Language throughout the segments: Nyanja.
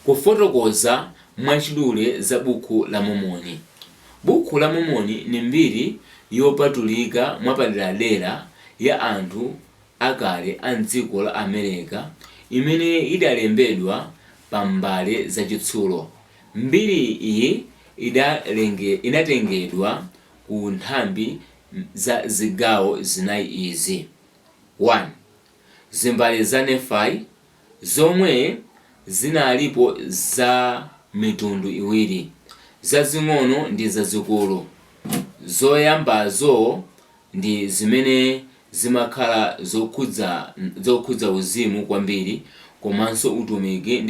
Kufotokoza mwachidule za Buku la Mormoni. Buku la Mormoni ndi mbiri yopatulika mwapaderadera ya anthu akale a m'dziko la Amereka imene idalembedwa pa mbale zachitsulo. Mbiri iyi inatengedwa ku nthambi za zigawo zinayi izi, 1 Zimbale za Nefai, zomwe zinalipo za mitundu iwiri, zazing'ono ndi zazikulu. Zoyambazo ndi zimene zimakhala zokhudza uzimu kwambiri komanso utumiki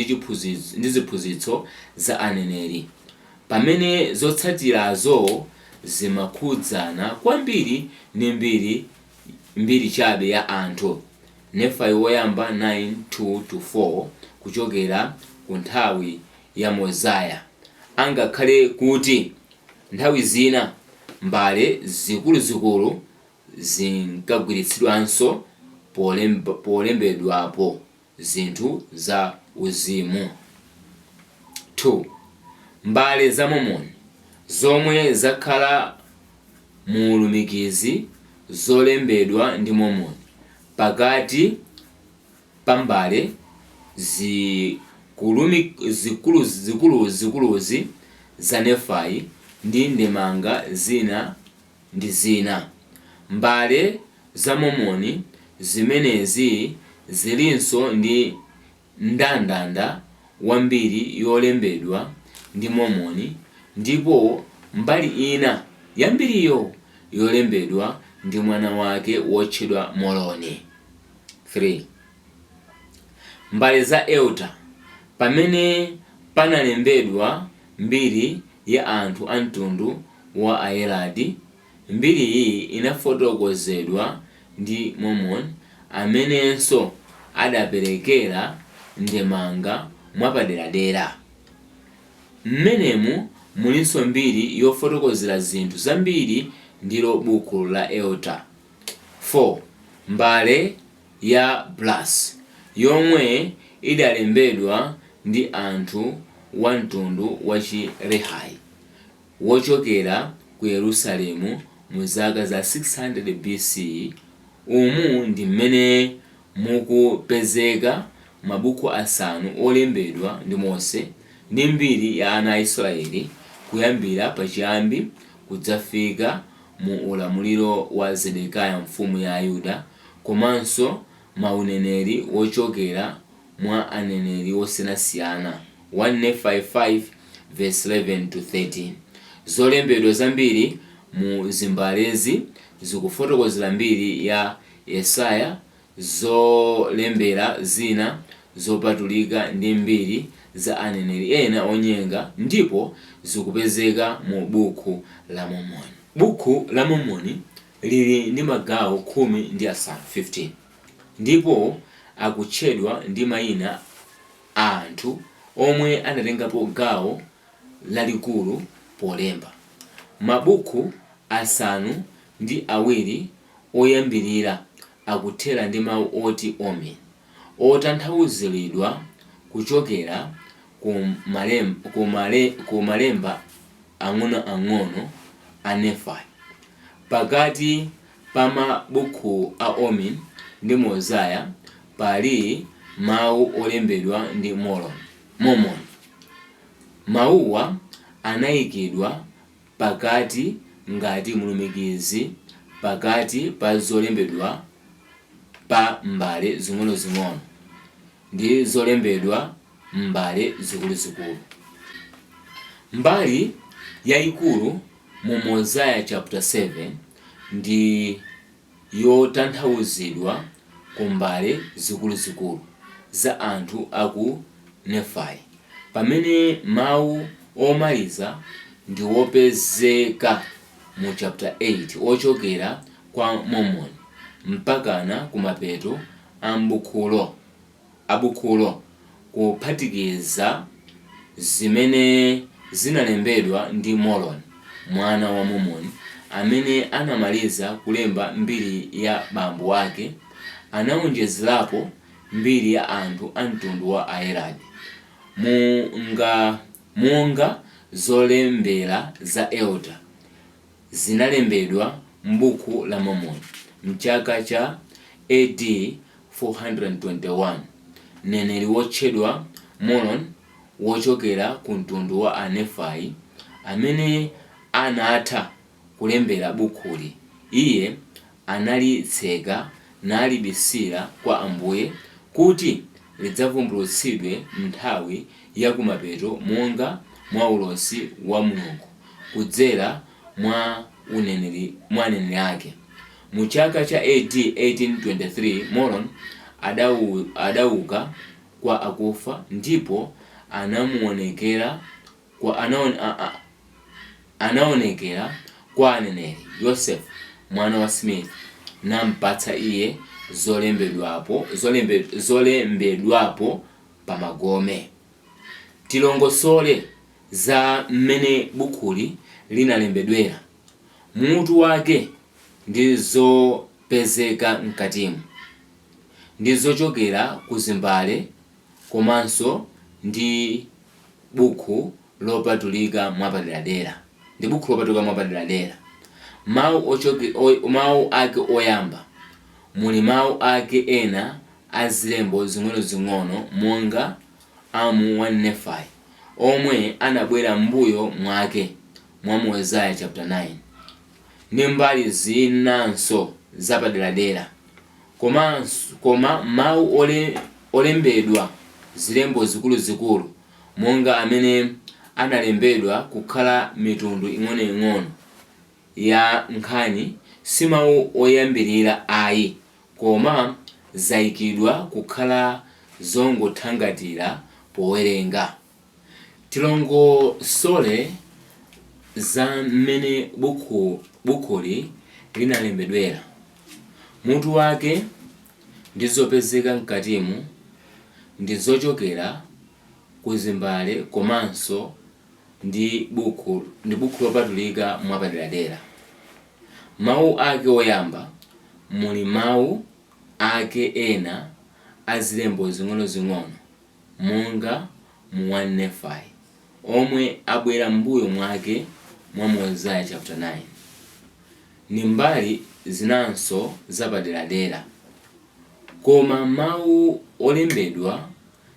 ndi ziphunzitso za aneneri, pamene zotsatirazo zimakhudzana kwambiri ndi mbiri chabe ya anthu. Nefai Woyamba 9, 2-4 kuchokera ku nthawi ya Mozaya, angakhale kuti nthawi zina mbale zikuluzikulu zinkagwiritsidwanso polembedwapo zinthu za uzimu. 2 Mbale za Mormoni, zomwe zakhala muulumikizi zolembedwa ndi Mormoni pakati pa mbale zikuluzikuluzi za Nefai ndi ndemanga zina ndi zina. Mbale za Mormoni zimenezi zilinso ndi mndandanda wa mbiri yolembedwa ndi Mormoni ndipo mbali ina ya mbiriyo yolembedwa ndi mwana wake wotchedwa Moroni. 3 Mbale za Elta, pamene panalembedwa mbiri ya anthu a mtundu wa Ayeradi, mbiriyi inafotokozedwa ndi Mormoni amenenso adaperekera ndemanga mwapaderadera. M'menemu mulinso mbiri yofotokozera zinthu zambiri ndilo buku la Elta. 4 Mbale ya Brass, yomwe idalembedwa ndi anthu wa mtundu wa chi Lehi wochokera ku Yerusalemu mu zaka za 600 B.C. Umu ndi mmene mukupezeka mabuku asanu olembedwa ndi Mose ndi mbiri ya ana a Israeli kuyambira pachiyambi kudzafika mu ulamuliro wa Zedekiah mfumu ya Ayuda komanso mauneneri wochokera mwa aneneri wosiyanasiyana, 1 Nefi 5 vesi 11-13. Zolembedwa zambiri mu zimbalezi zikufotokozera mbiri ya Yesaya, zolembera zina zopatulika ndi mbiri za aneneri ena onyenga ndipo zikupezeka mu Buku la Mormoni. Buku la Mormoni lili ndi magawo 15, 15, ndipo akutchedwa ndi maina a anthu omwe anatengapo gawo lalikulu polemba. Mabuku asanu ndi awiri oyambirira akuthera ndi mawu oti Omni, otanthauziridwa kuchokera ku malemba ang'onoang'ono a Nefai. Pakati pa mabuku a Omni ndi Mozaya pali mawu olembedwa ndi Mormoni. Mawuwa anaikidwa pakati ngati mlumikizi pakati pa zolembedwa pa mbale zing'onozing'ono ndi zolembedwa m'mbale zikuluzikulu. Mbali yaikulu mu Mosaya chapter 7 ndi yotanthauzidwa ku mbale zikuluzikulu za anthu a ku Nefai, pamene mawu omaliza ndiwopezeka mu chapter 8 ochokera kwa Mormoni mpakana kumapeto a bukhulo, kuphatikiza zimene zinalembedwa ndi Moroni, mwana wa Mormoni, amene anamaliza kulemba mbiri ya bambo ake, anawonjezerapo mbiri ya anthu a mtundu wa Ayeradi. Monga zolembera za Elder zinalembedwa m'Buku la Mormon m'chaka cha A.D. 421, mneneri wotchedwa Moroni wochokera ku mtundu wa Anefai, amene anatha kulembera bukhuli, iye analitseka nalibisira kwa Ambuye kuti lidzavumbulutsidwe m'nthawi ya kumapeto monga mwa ulosi wa Mulungu kudzera mwa aneneri ake. Mu chaka cha A.D. 1823 Moroni adauka kwa akufa ndipo anaonekera kwa aneneri Yosefe mwana wa Smith nampatsa iye zolembedwapo pamagome. Tilongosole za m'mene bukhuli linalembedwera, mutu wake ndi zopezeka mkatimu, ndi zochokera ku zimbale komanso ndi bukhu lopatulika mwapaderadera. Ndi bukhu lopatulika mwapaderadera. Mau ake oyamba, muli mau ake ena a zilembo zing'onozing'ono monga a mu 1 Nefai, omwe anabwera m'mbuyo mwake mwa Mosaya chapter 9, ndi mbali zinanso zapaderadera. Koma mau olembedwa zilembo zikuluzikulu monga amene analembedwa kukhala mitundu ing'onoing'ono ya nkhani si mau oyambirira ayi, koma zaikidwa kukhala zongothangatira powerenga. Tilongosole za m'mene bukhuli linalembedwera, mutu wake ndi zopezeka mkatimu, ndi zochokera ku zimbale komanso ndi bukhu lopatulika mwapaderadera. Mau ake oyamba, muli mau ake ena a zilembo zing'onozing'ono monga mu 1 Nefai, omwe abwera m'mbuyo mwake mwa Mosaya chapter 9, ndi mbali zinanso zapaderadera. Koma mau olembedwa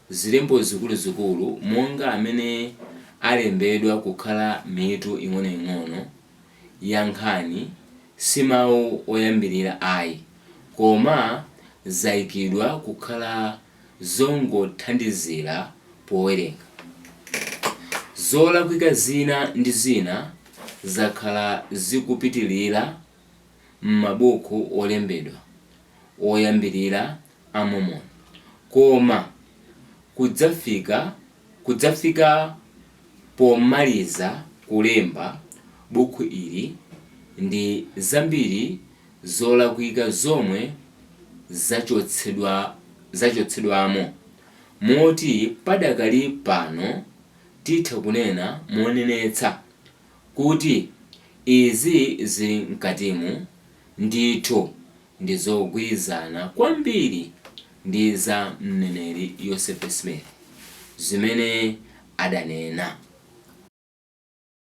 zilembo zikuluzikulu monga amene alembedwa kukhala mitu ing'onoing'ono ya nkhani si mau oyambirira ayi, koma zaikidwa kukhala zongothandizira powerenga. Zolakwika zina ndi zina zakhala zikupitilira m'mabuku olembedwa oyambirira a Mormon, koma kudzafika pomaliza kulemba bukhu ili ndi zambiri zolakwika zomwe zachotsedwamo, moti padakali pano titha kunena monenetsa kuti izi zili mkatimu ndithu ndizogwirizana kwambiri ndi za mneneri Yosefe Smith zimene adanena.